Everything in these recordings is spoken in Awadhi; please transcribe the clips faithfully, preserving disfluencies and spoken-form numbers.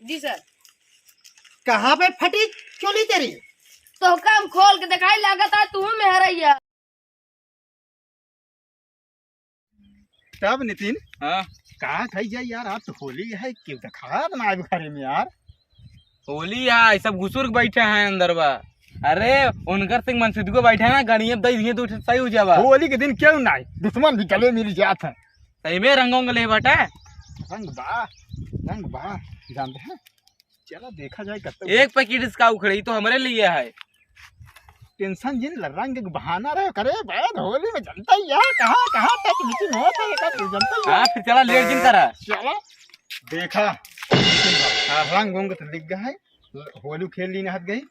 जी सर। कहाँ पे फटी चोली तेरी? तो काम खोल के दिखाई, लागत है तू में हरैया। तब नितिन, हाँ। का खाई जाए यार, आज तो होली है, क्यों दिखा ना आए घरे में यार। होली है, सब घुसुर के बैठे हैं अंदर बा। अरे, उनकर सिंह मनसुदगो बैठे हैं ना, गणिये दई दिए तो सही हो जावा। होली के दिन क्यों ना आए? दुश्मन भी गले मिल जात है। सही में रंग उंग ले बाटे। रंग बा, रंग बा, जानते हैं? चला देखा जाए कब तक। एक पैकेट इसका उखड़े, ई तो हमरे लिए है। टेंशन जिन ल, रंग के बहाना रहे करे, बैद होली में जनता ही यार, कहाँ, कहाँ तक मीटिंग होत है, एका तू जनता ही हाँ, यार। फिर चला लेट जिन करा। चला, देखा, हाँ। रंग उंग तो लिख गए है, होली खेल ली नहत गई।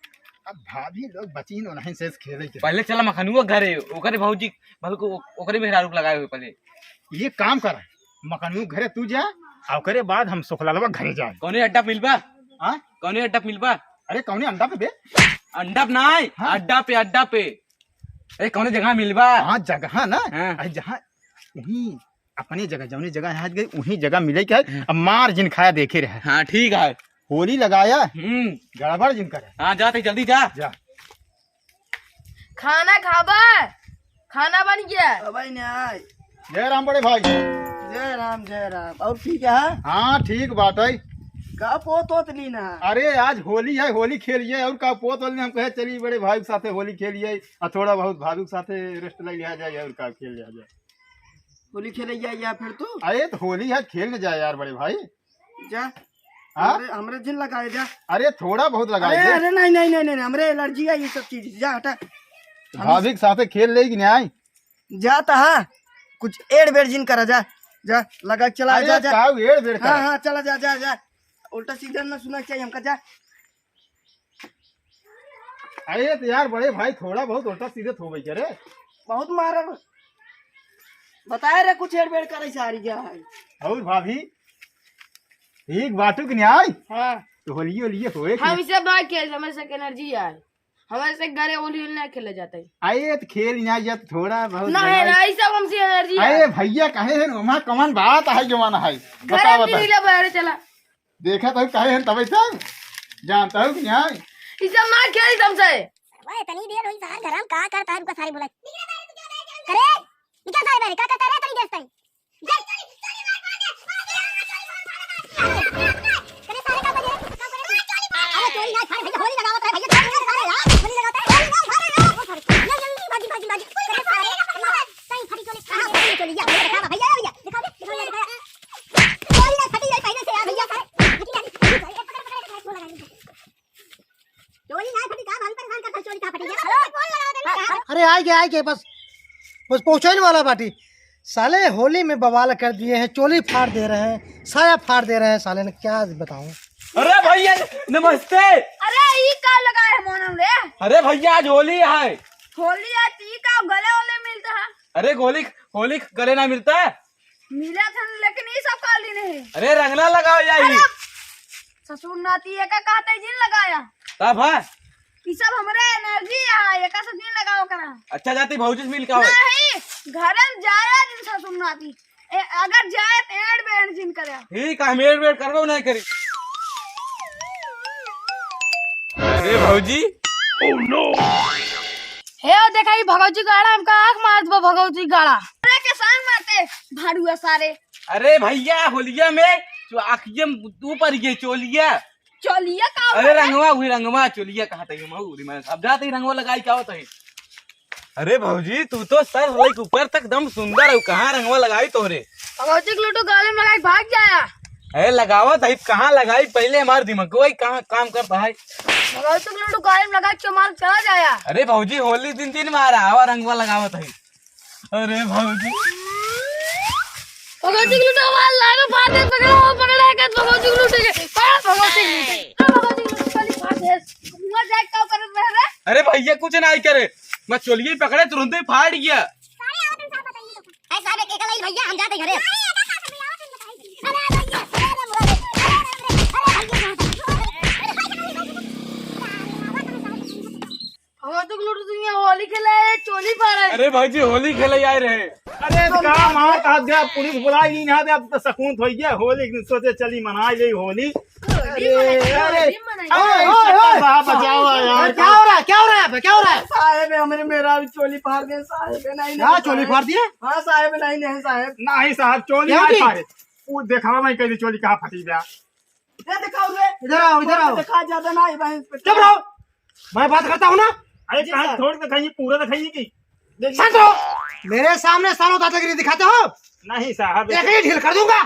अब भाभी लोग बची न, उन्हें से खेले के। पहले चला मखनुआ घरे, ओकरे भौजी, बल्कि ओ-, ओकरे मेहरारू के लगाए हुए पहले। ये काम कर, मखनुआ घरे तू जा, आ ओकरे बाद हम सुखलालवा घरे जाए। कौने अड्डा पे मिलबा? हाँ? कौने अड्डा पे मिलबा? अरे कौने अंडा पे बे? अंडा पे ना है, हाँ। अड्डा पे, अड्डा पे। अरे कौने जगह मिलबा? हाँ, जगह ना, हाँ। अरे जहाँ वहीं अपने जगह, जौनी जगह हाथ गई, वहीं जगह मिले के है। हम्म। अब मार जिन खाया देखे रहे। हाँ, ठीक है। होली लगाया, हम्म। गड़बड़ जिन करे। हाँ, जा तई जल्दी जा। जा। खाना खाबा? खाना बन गया। अबे नहीं आए। जय राम बड़े भाई। जय राम, जय राम। और ठीक है? हाँ, ठीक बात है। का पोत होत ली ना? अरे, आज होली है, होली खेलिए और का पोत होली, हम कहे चलिए बड़े भाई के साथे होली खेलिए और थोड़ा बहुत भाभी के साथे रेस्ट ले लिया जाए और का खेल लिया जाए। होली खेले या, या फिर तू? अरे तो होली है, खेल न जाए यार बड़े भाई। जा। हाँ? हमरे, हमरे जिन लगाए जा। अरे थोड़ा बहुत लगाए अरे, दे। अरे नहीं, नहीं, नहीं, नहीं, हमरे एलर्जी है ये सब चीज। जा हटा। भाभी के साथे खेल ले कि नहीं? जा तो हाँ, कुछ एड़ बेड़ जिन करा जा। जा, लगा के चला, अरे जा, जा। काऊ एड़ बेड़ हाँ, करा? हाँ, चला जा, जा, जा। उल्टा सीधा ना सुना चाहिए हमका, जा। अरे तो यार बड़े भाई थोड़ा बहुत उल्टा सीधे थोबे करे। बहुत मारब। बताए रे कुछ एड़ बेड़ करे सारी जा है। और भाभी ठीक बाटू कि नहीं आई? हाँ। तो होलिये होलिये होए कि हम नहीं? इसे बात किया, हमारे से एनर्जी आए। हमारे से घरे होली होली ना खेले जाते। अरे तो खेल नहीं जात थोड़ा बहुत नहीं, लड़ाई। नहीं, सब हमसे एनर्जी आए। अरे भैया कहे हैं, वहाँ कौन बात है जो मन है? घरे बता, भी बता। नहीं ले बाहर चला। देखा तो कहे हैं तबे तब जानता हूँ कि नहीं? ई सब ना खेली तुमसे। ओए, इतनी देर हुई सार घर में का करता है, रुका सारे बुलाई। अरे, निकल सारे बाहर, का करता है इतनी देर तक? जा। अरे सारे का बजे, का करे? अरे चोरी ना, सारे भैया होली लगावत है, भैया चोरी ना, सारे यार, होली लगावत है, होली ना, सारे यार, वो सारे, जल्दी, जल्दी, भागी, भागी, भागी। अरे सारे, सही फटी चोली, हाँ, फटी चोली, या, दिखा, भैया, भैया, दिखा दे, दिखा, दिखा। चोली ना फटी जाए पहले से यार, भैया, सारे, फटी ना, फटी ना, पकड़, पकड़, पकड़, वो लगा दे। चोली ना फटी का, हम परेशान करता, चोली का फटी है। हेलो, कौन लगा दे? अरे आए गए, आए गए, बस, बस पहुँचाने वाला बाटी। साले होली में बवाल कर दिए हैं, चोली फाड़ दे रहे हैं, साया फाड़ दे रहे हैं साले ने, क्या बताऊं। अरे भैया नमस्ते। अरे ई का लगा है मोनम रे? अरे भैया आज होली है। होली है तो ई का गले वाले मिलता है? अरे होली, होली गले ना मिलता है। मिला था लेकिन ई सब काली नहीं। अरे रंगना लगाओ जाई। अरे ससुर नाती एका कहते जिन लगाया। तब है? ई सब हमरे एनर्जी है, एका सब जिन लगाओ करा। अच्छा जाती भौजी से मिल का हो? नहीं, घर में जाया जिन ससुर नाती। ए, अगर जाए तो एड बेड जिन करे। ठीक है, हम एड बेड करबो नहीं करी। अरे भौजी। हे, ओ देखा, ई भगौजी गाड़ा हमका आँख मारत बा, भगौजी गाड़ा। अरे, के साथ मारते, भाड़ुआ सारे। अरे भैया, होलिया में जो आँखिया में तू पड़ गई चोलिया। चोलिया का अरे होता है? रंगवा हुई, रंगवा, चोलिया कहाँ तक हम हुई, मैं अब जाते ही रंगवा लगाई क्या होता है? अरे भौजी, तू तो सर से लेके ऊपर तक दम सुंदर है, कहाँ रंगवा लगाई तोहरे? भगौजी के लूटो गाले में लगाई भाग जाया। अरे लगावत है, कहाँ लगाई? पहले हमार दिमाग को भाई कहाँ काम करता है? भगौजी के लूटो गाले में लगाई के मार चला जाया। अरे भौजी, होली दिन दिन मारा, आवा रंगवा लगावत है। अरे भौजी। भगौजी के लूटो मार लागो, फाड़ दे, पकड़ो, पकड़ो, एक हाथ भगौजी के लूटे के, पकड़ भगौजी के लूटे। पकड़ भगौजी के लूटे, चली फाड़ दे। मुँह देख का करत रह रे। अरे भैया कुछ नहीं करे, मैं चोलिए पकड़े तुरंत ही फाड़ गया। अरे साहब, एक, एक लाई भैया, हम जाते घरे। अरे भैया, अरे भैया, अरे भैया। भगौजी के लूटो दुनिया होली खेले, चोली फाड़े। अरे भौजी, होली खेले आए रहे। अरे तो का मार का गया, पुलिस बुलाई नहीं ना दे, अब तो सकून हो गया, होली के दिन सोचे चली मनाई ले होली। अरे, अरे, अरे, ओए, ओए, ओए। साहब, बचाओ यार। अरे, क्या हो रहा है? क्या हो रहा है यहाँ पे? क्या हो रहा है? साहेब, हमरे मेहरारू चोली फाड़ दिए, साहेब, नहीं, नहीं, क्या चोली फाड़ दिए? हाँ, साहेब, नहीं, नहीं, साहेब। नहीं, साहब, चोली क्या नहीं हुई? फाड़े। वो देखावा, मैं कहीं चोली कहाँ फटी गया। ये दिखाओ रे। इधर आओ, इधर आओ। दिखा ज्यादा ना, भाई, इंस्पेक्टर। चुप रहो, मैं बात करता हूँ ना। अरे, जी कहाँ सर। थोड़ी दिखाइए, पूरा दिखाइए कि। देखिए। शांत रहो। मेरे सामने सालो दादागिरी दिखाते हो? नहीं साहब। एक ही ढील कर दूंगा।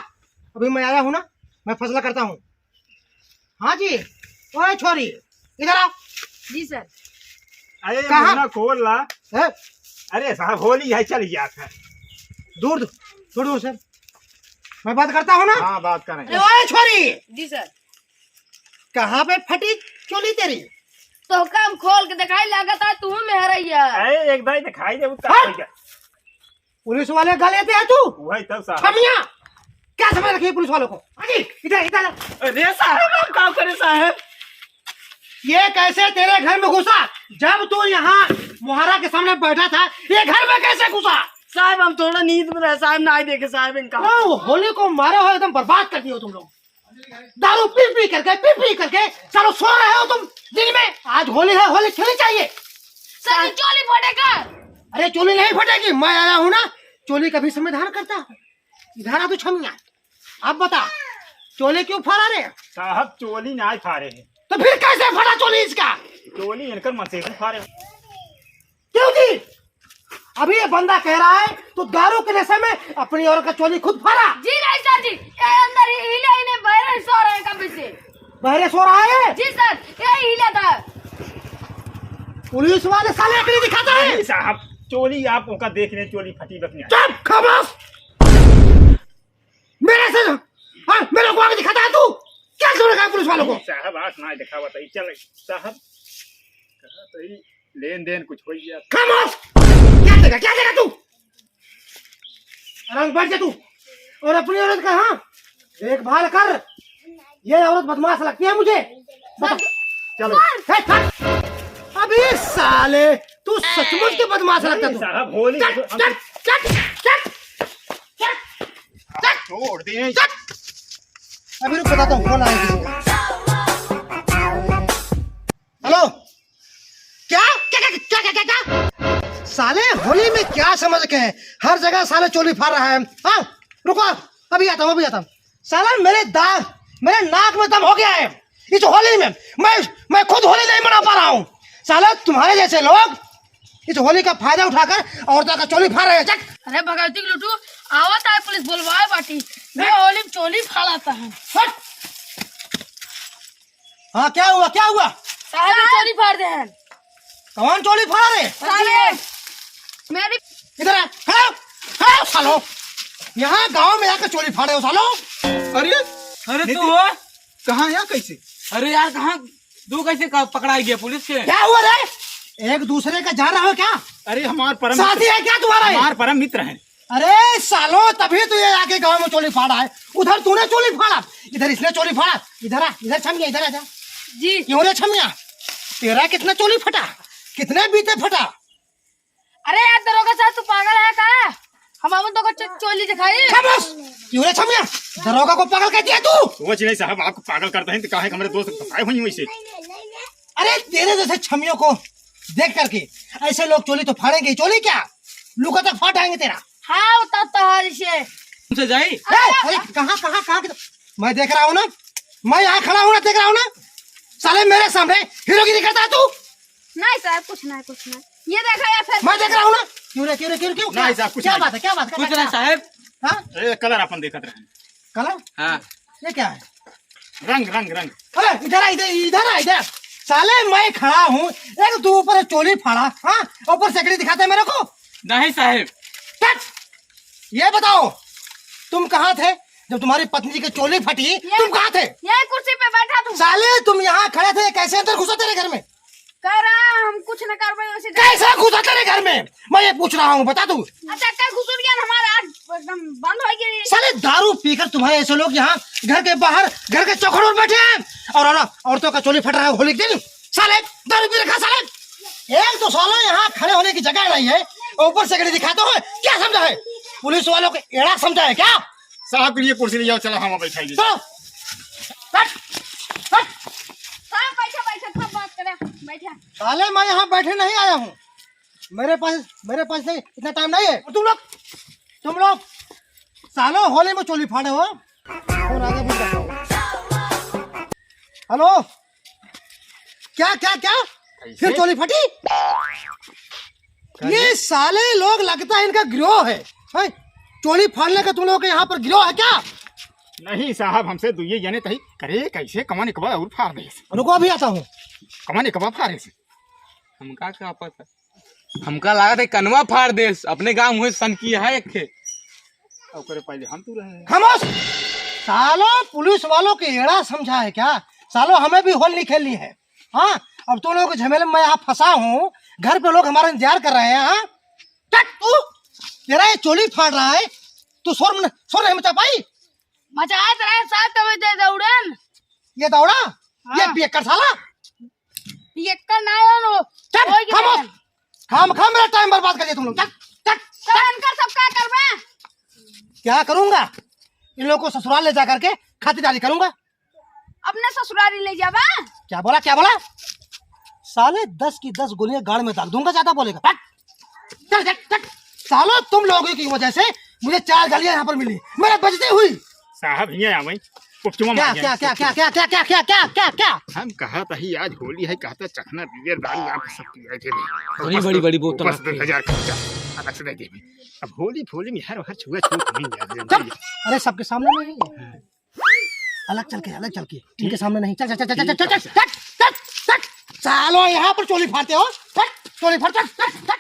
अभी मैं आया हूँ ना, मैं फैसला करता हूँ। हाँ जी, ओए छोरी, इधर आओ। जी सर। अरे कहाँ? मुन्ना खोल ला। हैं? अरे साहब, होली है, चल गया था। दूर, दूर, छोड़ो सर, मैं बात करता हूँ ना। हाँ, बात करें। अरे ओए छोरी, जी सर। कहाँ पे फटी चोली तेरी? तो काम खोल के दिखाई, लागत है तू में हरैया। अरे एक दाई दिखाई दे, वो हट! कहाँ गया? पुलिस वाले गले पे है तू? वही तब साहब। छमिया, क्या समझ रखी है पुलिस वालों को? आगे, इधर, इधर। अरे साहब, आप क्या करें साहब? ये कैसे तेरे घर में घुसा? जब तू यहाँ मोहरा के सामने बैठा था, ये घर में कैसे घुसा? साहब, हम थोड़ा नींद में रहे साहब, ना ही देखे साहब इनका। ओ, होली को मारे हो, एकदम बर्बाद कर दिए हो तुम लोग। दारू पी पी करके, पी पी करके सालो सो रहे हो तुम दिन में। आज होली है, होली खेलनी चाहिए। सर, ये चोली फटेगा। अरे चोली नहीं फटेगी, मैं आया हूँ ना, चोली का भी समाधान करता हूँ। इधर आ तू छमिया, अब बता, चोली क्यों फाड़ा रे? साहब, चोली ना फाड़े हैं। तो फिर कैसे फटा चोली इसका? चोली इनकर मन से ही फाड़े। क्योंकि अभी ये बंदा कह रहा है, तू दारू के नशे में अपनी औरत का चोली खुद फाड़ा। जी नहीं सर जी, ये अंदर ही हिले ही नहीं, बहरे सो रहे हैं कभी से। बहरे सो रहा है? जी सर, यही हिला था। पुलिस वाले साले अकड़ी दिखाता है। नहीं साहब, चोली आप उनका देख रहे हैं, चोली फटी बकने। चुप, खामोश। मेरे से, हाँ, मेरे को आगे दिखाता है तू? क्या समझ रखा है पुलिस वालों को? साहब, आज ना दिखावा था, चल साहब, कहा तो ही लेन देन कुछ हो गया। खामोश! क्या देगा, क्या देगा तू? आराम बैठ जा तू। और अपनी औरत का, हाँ, देखभाल कर। ये औरत बदमाश लगती है मुझे। बता। चलो। हे, हट। अबे साले, तू सचमुच के बदमाश लगता नहीं तू। साहब, होली चल, तो हम चल, चल, चल, चल, चल। छोड़ दे। चल। अभी रुक, बताता हूँ, फोन आया किसी का। हेलो, क्या? क्या, क्या, क्या, क्या, क्या, क्या? साले होली में क्या समझ के हैं? हर जगह साले चोली फाड़ रहा है। हाँ, रुको, अभी आता हूँ, अभी आता हूँ। साला मेरे दांत, मेरे नाक में दम हो गया है इस होली में। मैं, मैं खुद होली नहीं मना पा रहा हूँ। साला तुम्हारे जैसे लोग इस होली का फायदा उठाकर औरतों का चोली फाड़ रहे हैं। चट! अरे भगवती के लुटू, आवत है पुलिस, बोलवाए बाटी। मैं होली में चोली फाड़ाता है। हट! हाँ, क्या हुआ, क्या हुआ? साहब, ये चोली फाड़ दे हैं। कौन चोली फाड़ रहे? साले, मेरी इधर आ, खड़ा हो, खड़ा हो, सालो। यहाँ गांव में आकर चोली फाड़ रहे हो, सालो। अरे, अरे, तू हो? कहाँ, यहाँ कैसे? अरे यार, कहाँ, तू कैसे क-, पकड़ाई गया पुलिस के? क्या हुआ रे? एक दूसरे का जान रहे हो क्या? अरे, हमार परम साथी है क्या तुम्हारा ये? हमार परम मित्र है। अरे सालो, तभी तो ये आके गांव में चोली फाड़ा है। उधर तूने चोली फाड़ा, इधर इसने चोली फाड़ा। इधर आ, इधर छमिया, इधर आ जा। जी। क्यों रे छमिया, तेरा कितना चोली फटा, कितने बीते फटा? अरे यार दरोगा साहब, तू पागल है का? हम अपन तो को चो-, चोली दिखाई। खामोश! क्यों रे छमिया, दरोगा को पागल कह दिया तू? वो जी नहीं साहब, आपको पागल करते हैं तो काहे हमारे दोस्त फंसाए हुए हैं वैसे? अरे तेरे जैसे छमियों को देख करके ऐसे लोग चोली तो फाड़ेंगे ही, चोली क्या, लुका तक फाड़ आएंगे तेरा। हाँ, वो तो, तो है जैसे। तुमसे जाई? ए, अरे कहाँ, कहाँ, कहाँ की तो, मैं देख रहा हूँ ना, मैं यहाँ खड़ा हूँ ना, देख रहा हूँ ना, साले मेरे सामने हीरोगिरी करता है तू। नहीं साहब, कुछ नहीं, कुछ नहीं। ये देखा या फिर मैं देख रहा हूँ ना। क्यों रे, क्यों रे, क्यों रे, क्यों? नहीं साहब, कुछ क्या नहीं। बात है, क्या बात है, कुछ क्या नहीं बात है? साहब। हाँ? ए, कलर अपन देखत रहे। कलर? हाँ। ये क्या है? रंग, रंग, रंग। अरे, इधर आ, इधर, इधर आ, इधर। साले, मैं खड़ा हूँ, एक तू ऊपर से चोली फाड़ा, हाँ? ऊपर से एकड़ी दिखाते हैं मेरे को? नहीं साहब। चट! ये बताओ, तुम कहाँ थे जब तुम्हारी पत्नी की चोली फटी? ये तुम कहाँ थे? यही कुर्सी पे बैठा तुम। साले, तुम यहाँ खड़े थे, कैसे अंदर घुसा तेरे घर में? कह रहा है, हम कुछ न कर पाए, वैसे कैसे घुसा तेरे घर में? मैं ये पूछ रहा हूँ, बता तू। अच्छा, कल घुसुर गया ना, हमारा आज एकदम बंद हो गई। साले, दारू पीकर तुम्हारे ऐसे लोग यहाँ घर के बाहर, घर के चौखट पर बैठे हैं और औरतों का चोली फट रहा है होली के दिन। साले, दारू पी रखा साले। एक तो सालो यहाँ खड़े होने की जगह नहीं है, ऊपर से एकड़ी दिखाते हो, क्या समझा है? पुलिस वालों को एड़ा समझा है क्या? साहब के लिए कुर्सी ले जाओ, चलो हम बैठाइए। चलो। हट। साले, मैं यहाँ बैठे नहीं आया हूँ। मेरे पास, मेरे पास नहीं, इतना टाइम नहीं है। और तुम लोग, तुम लोग सालो होली में चोली फाड़े हो। फोन आ गया, बुझ जाता हूँ। हेलो, क्या, क्या, क्या? कैसे? फिर चोली फटी? ये साले लोग, लगता है इनका गिरोह है, हैं? चोली फाड़ने का तुम लोगों के यहाँ पर गिरोह है क्या? नहीं साहब, हमसे दुइये जने तही करे, कैसे कमन एक बार और फाड़ दे। रुको, अभी आता हूँ। कमन एक बार फाड़े से। हमका का पता? हमका लागत है कनवा फाड़ देस। अपने गांव हुए सन की है एक खे। ओकरे पहले हम तू रहे हैं। खामोश! सालो, पुलिस वालों के एड़ा समझा है क्या? सालो, हमें भी होली खेलनी है। हाँ, अब तुम लोगों के झमेले में मैं यहाँ फंसा हूँ, घर पे लोग हमारा इंतजार कर रहे हैं। हाँ, चट तू, तेरा ये चोली फाड़ रहा है, तू शोर न-, शोर नहीं मचा पाई? मचाए तो रहे साहब, तबे दे दौड़न। ये दौड़ा? ये हाँ। पियक्कड़ साला। पियक्कड़ ना है वो। चल, कोई के खामोश। नहीं। खाम खाम मेरा टाइम बर्बाद कर दिया तुम लोग। चल, चल, तो चल। इनका सब का करबे? क्या करूंगा? इन लोगों को ससुराल ले जा करके खातिरदारी करूंगा। अपने ससुरारी ले जाबा? क्या बोला, क्या बोला? साले, दस की दस गोलियां गाड़ में दाग दूंगा, ज्यादा बोलेगा। हट! चल, चल, चल। सालो, तुम लोगों की वजह से मुझे चार गालियां यहाँ पर मिली, मेरा बेइज्जती हुई। साहब, हियाँ आवे, उपचुमा क्या, मार क्या, गया। क्या, क्या, क्या, क्या, क्या, क्या, क्या, क्या, क्या, क्या? हम कहा था ही आज होली है, कहता चखना बियर दारू यहाँ पे सब पिया के नहीं। बड़ी, बड़ी, बड़ी बोतल बस रखी है। दस हजार खर्चा, अलग से दे दे। अब होली फोली में हर, हर छुआ छूत नहीं यार। चल, अरे, सबके सामने नहीं है। अलग चल के, अलग चल के, इनके सामने नहीं। चल, चल, चल। सालो, यहाँ पर चोली फाड़ते हो? चल, चोली फाड़, चल, चल, चल।